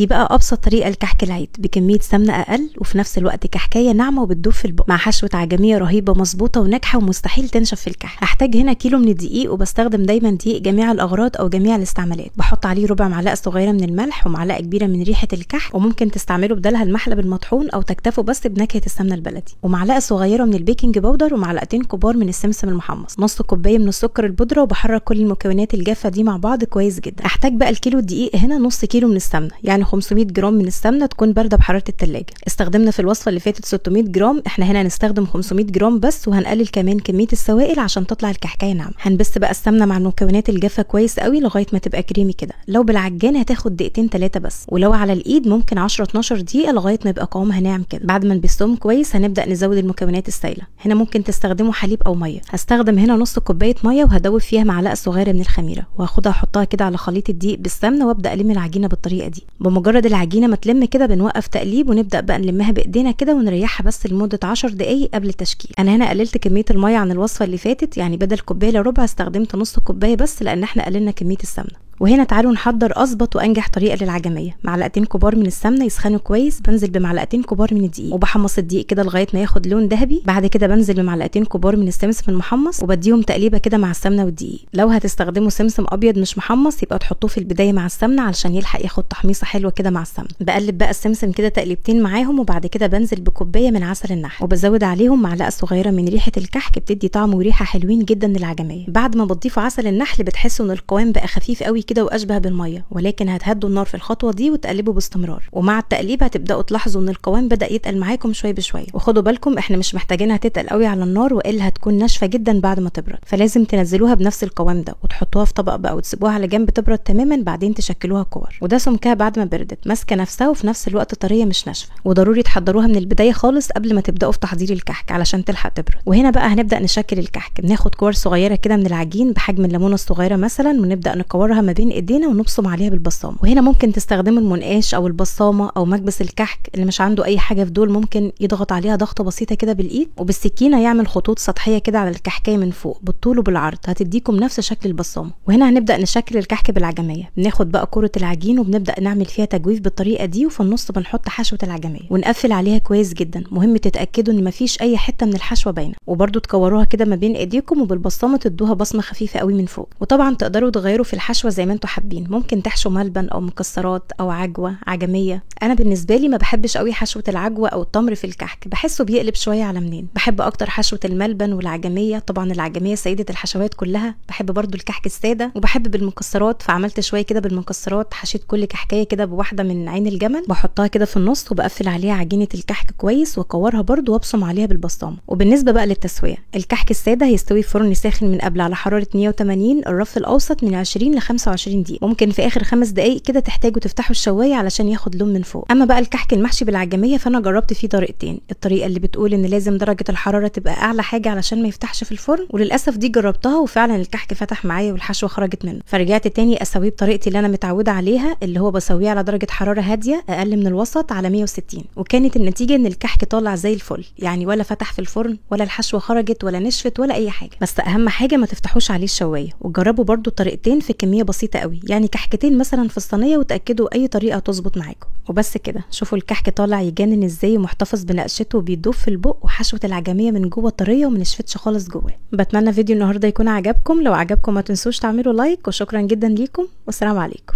دي بقى ابسط طريقه لكحك العيد، بكمية سمنه اقل وفي نفس الوقت كحكايه ناعمة وبتدوب في البق، مع حشوه عجميه رهيبة مظبوطة وناجحة ومستحيل تنشف في الكحك. هحتاج هنا كيلو من الدقيق، وبستخدم دايما دقيق جميع الاغراض او جميع الاستعمالات. بحط عليه ربع معلقه صغيرة من الملح ومعلقة كبيرة من ريحه الكحك، وممكن تستعملوا بدلها المحلب المطحون او تكتفوا بس بنكهه السمنة البلدي، ومعلقة صغيرة من ال baking powder، ومعلقتين كبار من السمسم المحمص، نص كوباية من السكر البودره، وبحرك كل المكونات الجافه دي مع بعض كويس جدا. احتاج بقى الكيلو الدقيق هنا نص كيلو من السمنة، يعني 500 جرام من السمنة تكون باردة بحرارة الثلاجة. استخدمنا في الوصفة اللي فاتت 600 جرام، احنا هنا هنستخدم 500 جرام بس، وهنقلل كمان كمية السوائل عشان تطلع الكحكايه ناعمة. هنبس بقى السمنة مع المكونات الجافه كويس قوي لغاية ما تبقى كريمي كده. لو بالعجان هتاخد دقيقتين 3 بس، ولو على الايد ممكن 10 12 دقيقة لغاية ما يبقى قوامها ناعم كده. بعد ما نبسهم كويس هنبدا نزود المكونات السائلة. هنا ممكن تستخدموا حليب او مية. هستخدم هنا نص كوباية مية، وهدوب فيها معلقه صغيرة من الخميره، وهاخدها احطها كده على خليط الدقيق بالسمنه، وابدا الم العجينة بالطريقة دي. بمجرد العجينة ما تلم كده بنوقف تقليب، ونبدا بقى نلمها بايدينا كده ونريحها بس لمدة 10 دقائق قبل التشكيل. انا هنا قللت كمية المية عن الوصفة اللي فاتت، يعني بدل كوباية الا ربع استخدمت نص كوباية بس، لان احنا قللنا كمية السمنة. وهنا تعالوا نحضر اظبط وانجح طريقه للعجميه. معلقتين كبار من السمنة يسخنوا كويس، بنزل بمعلقتين كبار من الدقيق، وبحمص الدقيق كده لغاية ما ياخد لون ذهبي. بعد كده بنزل بمعلقتين كبار من السمسم المحمص، وبديهم تقليبه كده مع السمنة والدقيق. لو هتستخدموا سمسم ابيض مش محمص يبقى تحطوه في البداية مع السمنة علشان يلحق ياخد تحميصه حلوة كده مع السمنة. بقلب بقى السمسم كده تقليبتين معاهم، وبعد كده بنزل بكوبايه من عسل النحل، وبزود عليهم معلقه صغيرة من ريحه الكحك، بتدي طعم وريحه حلوين جدا للعجميه. بعد ما بتضيفوا عسل النحل بتحسوا ان القوام بقى خفيف قوي كده واشبه بالمية، ولكن هتهدوا النار في الخطوة دي وتقلبوا باستمرار، ومع التقليب هتبداوا تلاحظوا ان القوام بدا يتقل معاكم شوية بشوية. وخدوا بالكم احنا مش محتاجينها تتقل قوي على النار، والا هتكون ناشفة جدا بعد ما تبرد، فلازم تنزلوها بنفس القوام ده وتحطوها في طبق بقى وتسيبوها على جنب تبرد تماما، بعدين تشكلوها كور. وده سمكها بعد ما بردت، ماسكه نفسها وفي نفس الوقت طرية مش ناشفة. وضروري تحضروها من البداية خالص قبل ما تبداوا في تحضير الكحك علشان تلحق تبرد. وهنا بقى هنبدا نشكل الكحك. بناخد كور صغيرة كده من العجين بحجم الليمونه الصغيرة مثلا، ونبدا نكورها ما بين ايدينا ونبصم عليها بالبصامه. وهنا ممكن تستخدموا المنقاش او البصامه او مكبس الكحك، اللي مش عنده اي حاجة في دول ممكن يضغط عليها ضغطه بسيطة كده بالايد، وبالسكينه يعمل خطوط سطحية كده على الكحكايه من فوق بالطول وبالعرض، هتديكم نفس شكل البصامه. وهنا هنبدا نشكل الكحك بالعجميه. بناخد بقى كره العجين وبنبدا نعمل فيها تجويف بالطريقة دي، وفي النص بنحط حشوه العجميه ونقفل عليها كويس جدا. مهم تتاكدوا ان مفيش اي حتة من الحشوه باينة، وبرده تكوروها كده ما بين ايديكم، وبالبصامه تدوها بصمة خفيفة قوي من فوق. وطبعا تقدروا تغيروا في الحشوه زي ما انتوا حابين، ممكن تحشوا ملبن او مكسرات او عجوه عجميه. انا بالنسبة لي ما بحبش قوي حشوه العجوه او التمر في الكحك، بحسه بيقلب شوية على منين. بحب اكتر حشوه الملبن والعجميه، طبعا العجميه سيده الحشوات كلها. بحب برضو الكحك السادة، وبحب بالمكسرات، فعملت شوية كده بالمكسرات، حشيت كل كحكايه كده بواحدة من عين الجمل، بحطها كده في النص وبقفل عليها عجينه الكحك كويس، واكورها برضو وابصم عليها بالبصامه. وبالنسبة بقى للتسويه، الكحك السادة هيستوي في فرن ساخن من قبل على حرارة 180، الرف الاوسط من 20 ل 25 دقيقة. ممكن في اخر 5 دقائق كده تحتاجوا تفتحوا الشوايه علشان ياخد لون من فوق. اما بقى الكحك المحشي بالعجميه فانا جربت فيه طريقتين، الطريقة اللي بتقول ان لازم درجه الحرارة تبقى اعلى حاجة علشان ما يفتحش في الفرن، وللاسف دي جربتها وفعلا الكحك فتح معايا والحشوه خرجت منه، فرجعت تاني اسويه بطريقتي اللي انا متعوده عليها، اللي هو بسويه على درجه حرارة هادية اقل من الوسط على 160، وكانت النتيجة ان الكحك طالع زي الفل، يعني ولا فتح في الفرن ولا الحشوه خرجت ولا نشفت ولا اي حاجة. بس اهم حاجة ما تفتحوش عليه الشوايه، وجربوا برده الطريقتين في كمية بسيطة قوي، يعني كحكتين مثلا في الصينية، وتاكدوا اي طريقه تظبط معاكم. وبس كده، شوفوا الكحك طالع يجنن ازاي ومحتفظ بنقشته وبيدوب في البق، وحشوه العجميه من جوه طرية وما نشفتش خالص جواه. بتمنى فيديو النهارده يكون عجبكم، لو عجبكم ما تنسوش تعملوا like، وشكرا جدا ليكم والسلام عليكم.